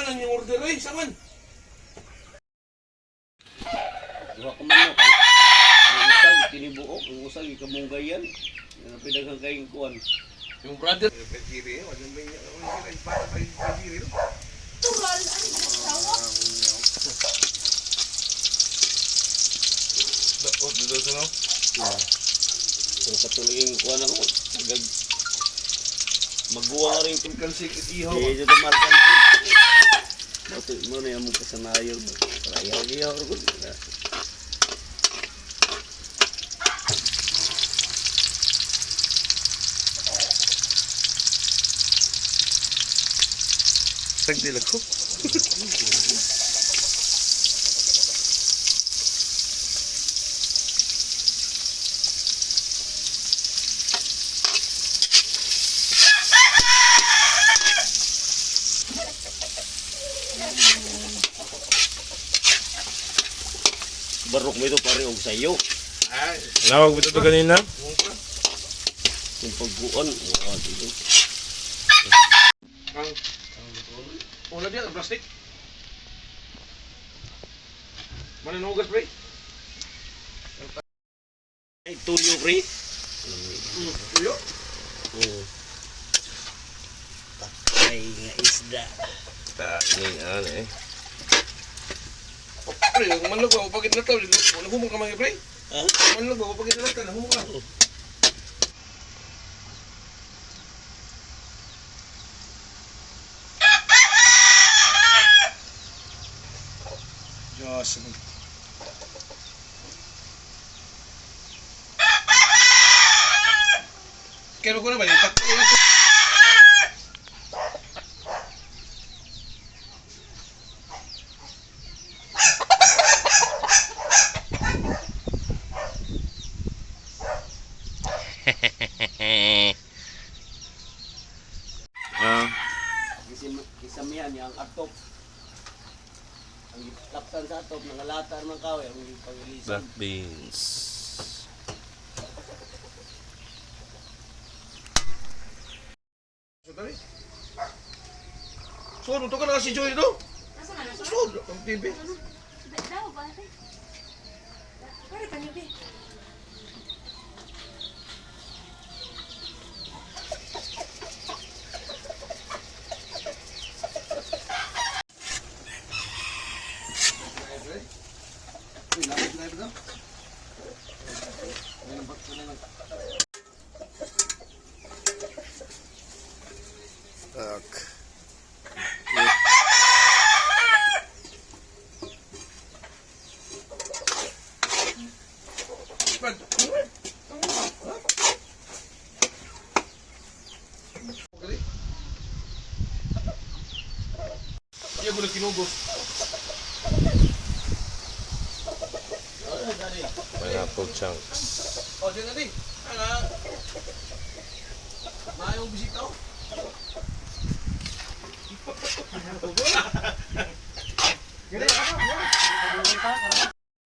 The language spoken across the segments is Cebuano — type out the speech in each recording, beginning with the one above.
Ano yung order eh? Saman? Duha ka manok. Ang usag kinibuok, ang usag ikamunggayan. Yan ang pinaghang kayong kuan. Yung brother. Pagkiri eh. Walang may pagkiri no? Tural, ano yung asawa? Oh, dito sa no? Pero katuloy yung kuan ako. Nagag maguwa rin Yung kansik at ihaw. Eh, dito markan. Mo mo na yung kasanayon. Para ihaw-ihaw ro gud. Tagdil ako. Barok mo ito pare og sayo. Ay. Nawag mo ito kanina? Kung pagkuan, wa dito. Ang Wala diyan, ang plastic. Manunugas, pre. Ay tuyo pre. Tuyo. Oo. Patay nga isda. Taning ano eh. Oh, pre, ang manlog ba? Upagit na tao. Nahumok ka mga pre. Ha? Manlog ba? Upagit na tao. Nahumok ka. Diyos. Kaya ko na ba? Yung Ah, Kisamihan niya ang atop. Ang gilapsan sa atop, nangalata man kaw, ang pangilisan. black beans. So, ito ka na si Joy dito. Nasa na, nasa na? So, ang TV. Daw ba? Pwede ka niyo, be. Tak. Brad. Iya, ko na kinugos. Pineapple chunks. Oh, dyan na di. Ano? Maayong bisita oh.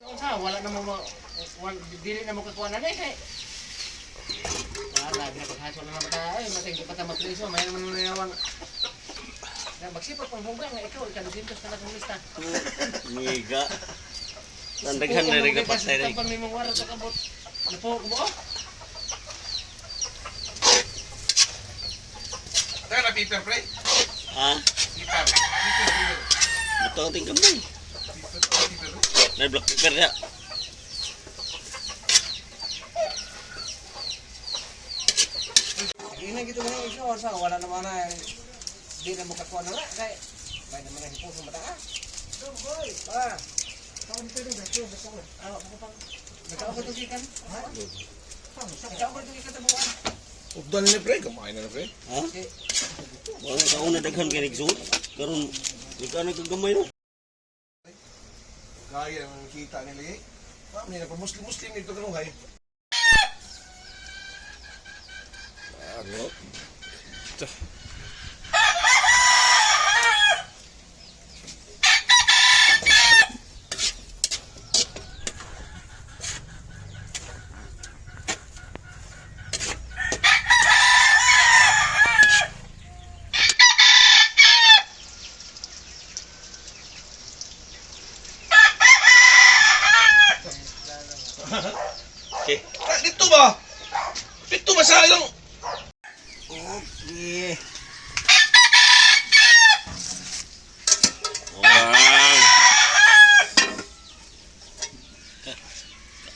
Unsa wala na mo wala dili na mo kakuha na eh. Wala na paghasol na naman ta ay matay di pa ta mapriso may naman na Na magsipag pang hugang nga ikaw ika 200 ka na kong lista. Ngiga. Tandaghan na rin kapatay rin. Tapon may mong waro sa kabot. Napo ko mo. Teka na, Peter, pre. Ha? Peter. Peter, Peter. Buto ang tingkamay. Peter, Peter. May black pepper na. Ina gito na isyo unsa wala na man na di na mo kakuha na kay may naman ang hipuso mata ah. Boy. Ah. Ah, ako pa. Nagkaon ko tugikan. Ha? Nagkaon ko tugikan tabuan. Updan ni pre, kumain na na pre. Ha? Wala sa una daghan kay nagsuot. Karon ikaw na kagamay no. Kaya naman kita nila eh. Ma'am, nila pa Muslim-Muslim ito kanuhay. Ano? Ito. Okay. Wow.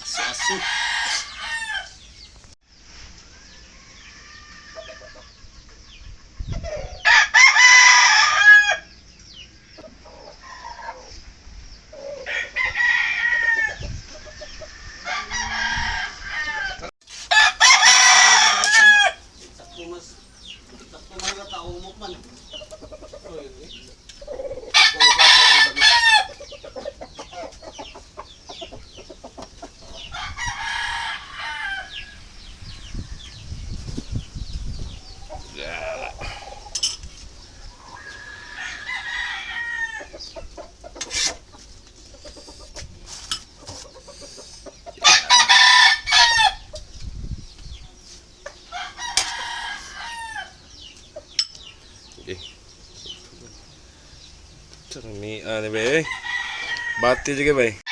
Aso-aso. Sakto mas sakto man ka taumok man. Yeah. Okay. Ni ah ni bay. Bati juga bay.